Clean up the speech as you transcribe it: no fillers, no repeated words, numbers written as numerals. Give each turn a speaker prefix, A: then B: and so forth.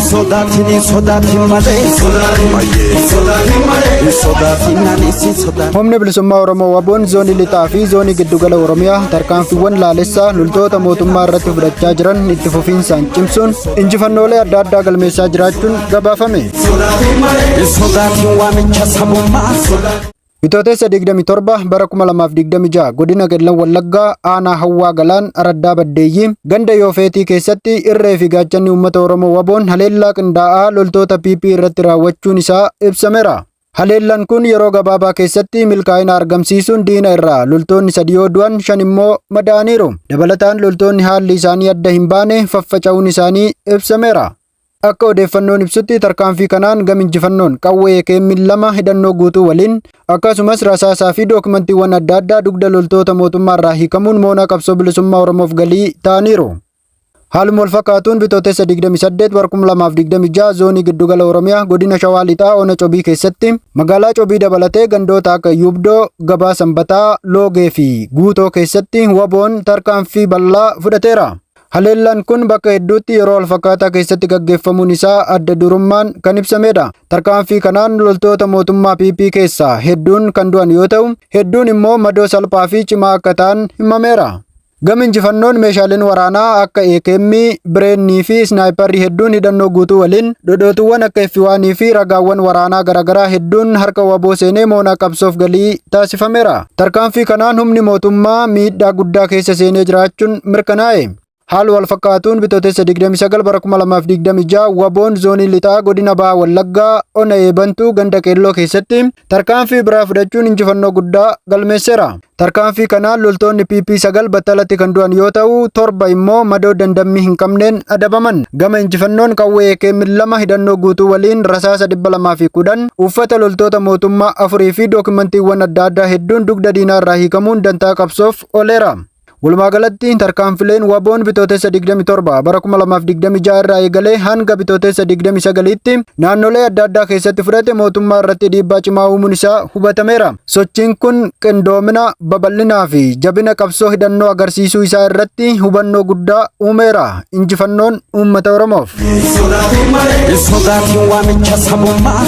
A: Sodaatiin sodaatiin malee sodaatiin sodaatiin anis sodaatiin.
B: Humni bilisummaa Oromoo Waboon zoonii lixaa fi zoonii giddugala Oromiyaa tarkaanfiiwwan laalessaa loltoota mootummaa irratti fudhachaa jiran itti fufiinsaan cimsuun injifannoolee adda addaa galmeessaa jiraachuun gabaafame.
A: Sodaatiin waamicha sabummaa.
B: Bitootessa 27 bara 2026 godina Qellam Wallaggaa aanaa Hawwaa Galaan Araddaa Baddeeyyii ganda Yoofeetii keessatti irree fi gaachanni uummata Oromoo Waboon haleellaa qindaa'aa loltoota PP irratti raawwachuun isaa ibsameera. Haleellaan kun yeroo gabaabaa keessatti milkaa'ina argamsiisuun diina irraa loltoonni sadi yoo du'an shan immoo madaa'aniiru. Dabalataan loltoonni haalli isaanii adda hin baane faffaca'uun isaanii ibsameera. Akka odeeffannoon ibsutti tarkaanfii kanaan gam injifannoon qawwee AKM 2 hidhannoo guutuu waliin akkasumas rasaasaa fi dookumantiiwwan adda addaa dugda loltoota mootummaa irraa hiikamuun moonaa qabsoo bilisummaa Oromoof galii ta'aniiru. Haaluma wal fakkaatuun Bitootessa 28 bara 2026 zoonii giddugala Oromiyaa godina Shawaa Lixaa Ona Cobii keessatti magaalaa Cobii dabalatee gandoota akka Yubdoo, Gabaa Sanbataa, Loogee fi Guutoo keessatti Waboon tarkaanfii bal'aa fudhateera. Haleellaan kun bakka hedduutti yeroo walfakkaataa keessatti gaggeeffamuun isaa adda durummaan kan ibsamedha. Tarkaanfii kanaan loltoota mootummaa PP keessaa hedduun kan du'an yoo ta'u, hedduun immoo madoo salphaa fi cimaa akka ta'an himameera. Gama injifannoon meeshaaleen waraanaa akka AKM, Bireennii fi Isnaayiparrii hedduun hidhannoo guutuu waliin dhodhootuuwwan akka F1 fi ragaawwan waraanaa garaagaraa hedduun harka waboo seenee moonaa qabsoof galii taasifameera. Tarkaanfii kanaan humni mootummaa miidhaa guddaa keessa seenee jiraachuun mirkanaa'e. Haala wal fakkaatuun Bitootessa 29 bara 2026 Waboon zoonii lixaa godina Baha Wallaggaa ona Eebantuu ganda Qeelloo keessatti tarkaanfii biraa fudhachuun injifannoo guddaa galmeesseera. Tarkaanfii kanaan loltoonni PP 9 battalatti kan du'an yoo ta'u, torba immoo madoo dandammii hin qabneen adabaman. Gama injifannoon qawwee AKM 2 hidhannoo guutuu waliin rasaasa 210, uffata loltoota mootummaa afurii fi dookimantiiwwan adda addaa hedduun dugda diinaa irraa hiikamuun dantaa qabsoof ooleera. Walumaa galatti tarkaanfileen Waboon Bitootessa 27 bara 2026 irraa eegalee hanga Bitootessa 29tti naannolee adda addaa keessatti fudhate mootummaa irratti dhiibbaa cimaa uumuun isaa hubatameera. Sochiin kun qindoomina, babal'inaa fi jabina qabsoo hidhannoo agarsiisuu isaa irratti hubannoo guddaa uumeera. Injifannoon uummata Oromoof.
A: Sodaatiin waamicha sabummaa.